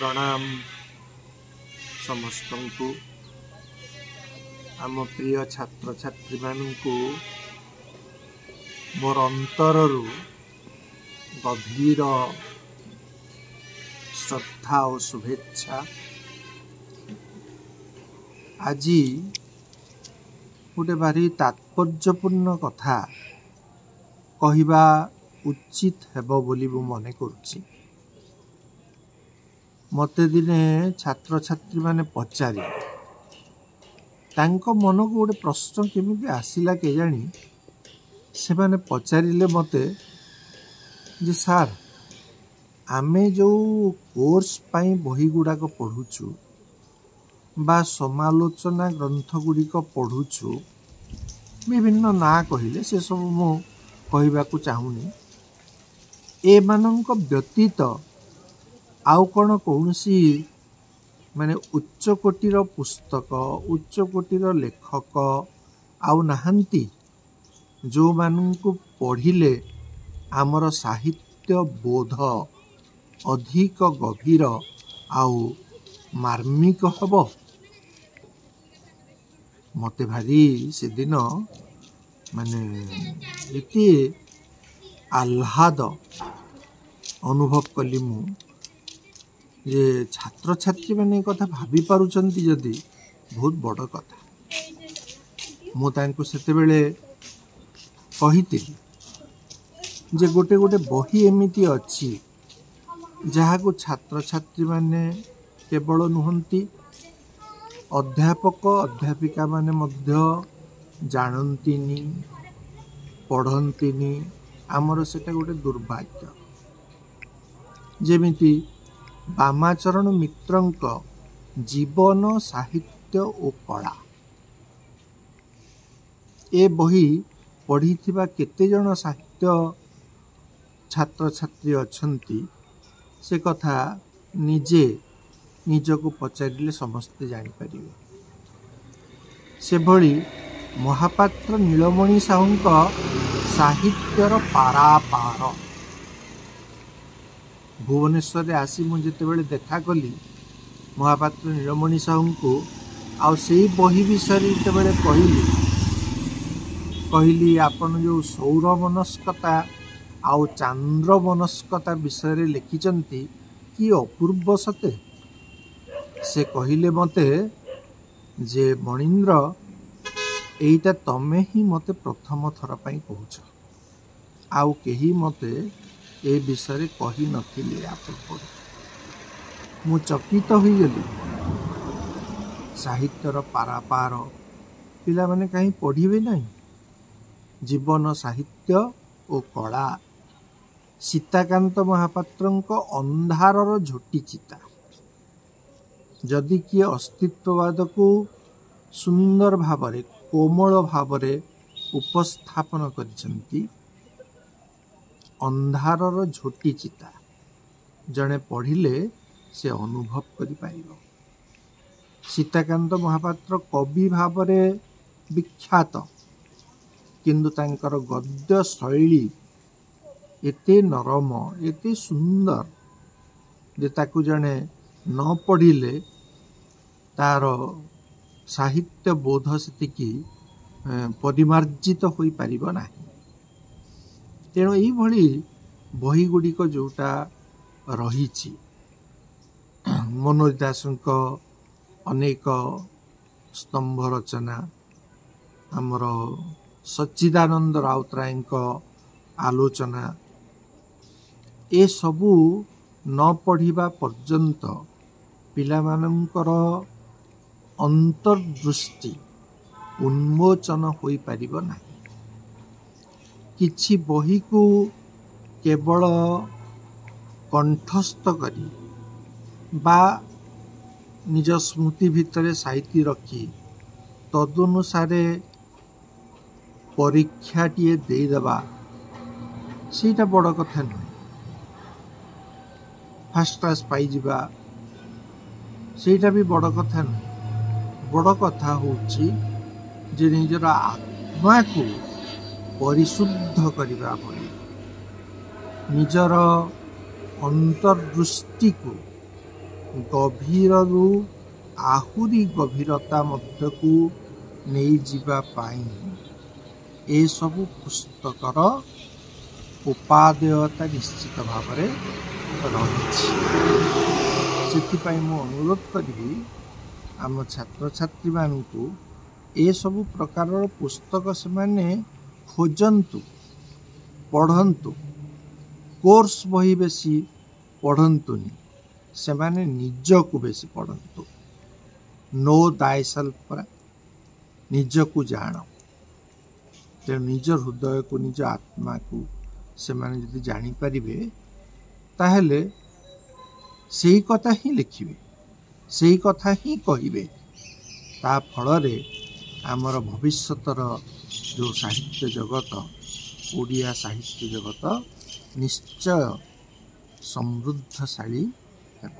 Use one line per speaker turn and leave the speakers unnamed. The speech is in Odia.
ପ୍ରଣାମ ସମସ୍ତଙ୍କୁ। ଆମ ପ୍ରିୟ ଛାତ୍ରଛାତ୍ରୀମାନଙ୍କୁ ମୋର ଅନ୍ତରରୁ ଗଭୀର ଶ୍ରଦ୍ଧା ଓ ଶୁଭେଚ୍ଛା। ଆଜି ଗୋଟେ ଭାରି ତାତ୍ପର୍ଯ୍ୟପୂର୍ଣ୍ଣ କଥା କହିବା ଉଚିତ ହେବ ବୋଲି ମୁଁ ମନେ କରୁଛି। ମୋତେ ଦିନେ ଛାତ୍ରଛାତ୍ରୀମାନେ ପଚାରିଲେ, ତାଙ୍କ ମନକୁ ଗୋଟେ ପ୍ରଶ୍ନ କେମିତି ଆସିଲା କେଜାଣି, ସେମାନେ ପଚାରିଲେ ମୋତେ ଯେ ସାର୍, ଆମେ ଯେଉଁ କୋର୍ସ ପାଇଁ ବହି ଗୁଡ଼ାକ ପଢ଼ୁଛୁ ବା ସମାଲୋଚନା ଗ୍ରନ୍ଥ ଗୁଡ଼ିକ ପଢ଼ୁଛୁ, ବିଭିନ୍ନ ନାଁ କହିଲେ, ସେସବୁ ମୁଁ କହିବାକୁ ଚାହୁଁନି, ଏମାନଙ୍କ ବ୍ୟତୀତ ଆଉ କ'ଣ କୌଣସି ମାନେ ଉଚ୍ଚକୋଟୀର ପୁସ୍ତକ, ଉଚ୍ଚକୋଟୀର ଲେଖକ ଆଉ ନାହାନ୍ତି, ଯେଉଁମାନଙ୍କୁ ପଢ଼ିଲେ ଆମର ସାହିତ୍ୟ ବୋଧ ଅଧିକ ଗଭୀର ଆଉ ମାର୍ମିକ ହେବ? ମୋତେ ଭାରି ସେଦିନ ମାନେ ଏତେ ଆହ୍ଲାଦ ଅନୁଭବ କଲି ମୁଁ ଯେ ଛାତ୍ରଛାତ୍ରୀମାନେ ଏ କଥା ଭାବି ପାରୁଛନ୍ତି ଯଦି, ବହୁତ ବଡ଼ କଥା। ମୁଁ ତାଙ୍କୁ ସେତେବେଳେ କହିଥିଲି ଯେ ଗୋଟେ ଗୋଟେ ବହି ଏମିତି ଅଛି ଯାହାକୁ ଛାତ୍ରଛାତ୍ରୀମାନେ କେବଳ ନୁହନ୍ତି, ଅଧ୍ୟାପକ ଅଧ୍ୟାପିକାମାନେ ମଧ୍ୟ ଜାଣନ୍ତିନି, ପଢ଼ନ୍ତିନି। ଆମର ସେଇଟା ଗୋଟେ ଦୁର୍ଭାଗ୍ୟ। ଯେମିତି ବାମାଚରଣ ମିତ୍ରଙ୍କ ଜୀବନ, ସାହିତ୍ୟ ଓ କଳା, ଏ ବହି ପଢ଼ିଥିବା କେତେଜଣ ସାହିତ୍ୟ ଛାତ୍ରଛାତ୍ରୀ ଅଛନ୍ତି, ସେ କଥା ନିଜେ ନିଜକୁ ପଚାରିଲେ ସମସ୍ତେ ଜାଣିପାରିବେ। ସେଭଳି ମହାପାତ୍ର ନୀଳମଣି ସାହୁଙ୍କ ସାହିତ୍ୟର ପାରାପାର, ଭୁବନେଶ୍ୱରରେ ଆସି ମୁଁ ଯେତେବେଳେ ଦେଖା କଲି ମହାପାତ୍ର ନୀଳମଣି ସାହୁଙ୍କୁ, ଆଉ ସେଇ ବହି ବିଷୟରେ ଯେତେବେଳେ କହିଲି ଆପଣ ଯେଉଁ ସୌରମନସ୍କତା ଆଉ ଚାନ୍ଦ୍ରମନସ୍କତା ବିଷୟରେ ଲେଖିଛନ୍ତି, କି ଅପୂର୍ବ ସତେ। ସେ କହିଲେ ମୋତେ ଯେ ମଣୀନ୍ଦ୍ର, ଏଇଟା ତମେ ହିଁ ମୋତେ ପ୍ରଥମ ଥର ପାଇଁ କହୁଛ, ଆଉ କେହି ମୋତେ ଏ ବିଷୟରେ କହିନଥିଲେ ୟା ପୂର୍ବରୁ। ମୁଁ ଚକିତ ହୋଇଗଲି। ସାହିତ୍ୟର ପାରାପାର ପିଲାମାନେ କାହିଁ ପଢ଼ିବେ ନାହିଁ? ଜୀବନ, ସାହିତ୍ୟ ଓ କଳା, ସୀତାକାନ୍ତ ମହାପାତ୍ରଙ୍କ ଅନ୍ଧାରର ଝୋଟି ଚିତା, ଯଦି କିଏ ଅସ୍ତିତ୍ୱବାଦକୁ ସୁନ୍ଦର ଭାବରେ, କୋମଳ ଭାବରେ ଉପସ୍ଥାପନ କରିଛନ୍ତି, ଅନ୍ଧାରର ଝୋଟି ଚିତା ଜଣେ ପଢ଼ିଲେ ସେ ଅନୁଭବ କରିପାରିବ। ସୀତାକାନ୍ତ ମହାପାତ୍ର କବି ଭାବରେ ବିଖ୍ୟାତ, କିନ୍ତୁ ତାଙ୍କର ଗଦ୍ୟ ଶୈଳୀ ଏତେ ନରମ, ଏତେ ସୁନ୍ଦର ଯେ ତାକୁ ଜଣେ ନ ପଢ଼ିଲେ ତାର ସାହିତ୍ୟ ବୋଧ ସେତିକି ପରିମାର୍ଜିତ ହୋଇପାରିବ ନାହିଁ। ତେଣୁ ଏଇଭଳି ବହି ଗୁଡ଼ିକ ଯେଉଁଟା ରହିଛି, ମନୋଜ ଦାସଙ୍କ ଅନେକ ସ୍ତମ୍ଭ ରଚନା, ଆମର ସଚ୍ଚିଦାନନ୍ଦ ରାଉତରାୟଙ୍କ ଆଲୋଚନା, ଏସବୁ ନ ପଢ଼ିବା ପର୍ଯ୍ୟନ୍ତ ପିଲାମାନଙ୍କର ଅନ୍ତର୍ଦୃଷ୍ଟି ଉନ୍ମୋଚନ ହୋଇପାରିବ ନାହିଁ। କିଛି ବହିକୁ କେବଳ କଣ୍ଠସ୍ଥ କରି ବା ନିଜ ସ୍ମୃତି ଭିତରେ ସାଇତି ରଖି ତଦନୁସାରେ ପରୀକ୍ଷାଟିଏ ଦେଇଦେବା, ସେଇଟା ବଡ଼ କଥା ନୁହେଁ। ଫାର୍ଷ୍ଟ କ୍ଲାସ୍ ପାଇଯିବା ସେଇଟା ବି ବଡ଼ କଥା ନୁହେଁ। ବଡ଼ କଥା ହେଉଛି ଯେ ନିଜର ଆତ୍ମାକୁ ପରିଶୁଦ୍ଧ କରିବା ଭଳି ନିଜର ଅନ୍ତର୍ଦୃଷ୍ଟିକୁ ଗଭୀରରୁ ଆହୁରି ଗଭୀରତା ମଧ୍ୟକୁ ନେଇଯିବା ପାଇଁ ଏସବୁ ପୁସ୍ତକର ଉପାଦେୟତା ନିଶ୍ଚିତ ଭାବରେ ରହିଛି। ସେଥିପାଇଁ ମୁଁ ଅନୁରୋଧ କରିବି ଆମ ଛାତ୍ରଛାତ୍ରୀମାନଙ୍କୁ, ଏସବୁ ପ୍ରକାରର ପୁସ୍ତକ ସେମାନେ ଖୋଜନ୍ତୁ, ପଢ଼ନ୍ତୁ। କୋର୍ସ ବହି ବେଶୀ ପଢ଼ନ୍ତୁନି, ସେମାନେ ନିଜକୁ ବେଶୀ ପଢ଼ନ୍ତୁ। ନୋ ଦାଇସେଲ୍ଫ ପରା, ନିଜକୁ ଜାଣ। ତେଣୁ ନିଜ ହୃଦୟକୁ, ନିଜ ଆତ୍ମାକୁ ସେମାନେ ଯଦି ଜାଣିପାରିବେ, ତାହେଲେ ସେଇ କଥା ହିଁ ଲେଖିବେ, ସେଇ କଥା ହିଁ କହିବେ। ତା ଫଳରେ ଆମର ଭବିଷ୍ୟତର ଯେଉଁ ସାହିତ୍ୟ ଜଗତ, ଓଡ଼ିଆ ସାହିତ୍ୟ ଜଗତ ନିଶ୍ଚୟ ସମୃଦ୍ଧଶାଳୀ ହେବ।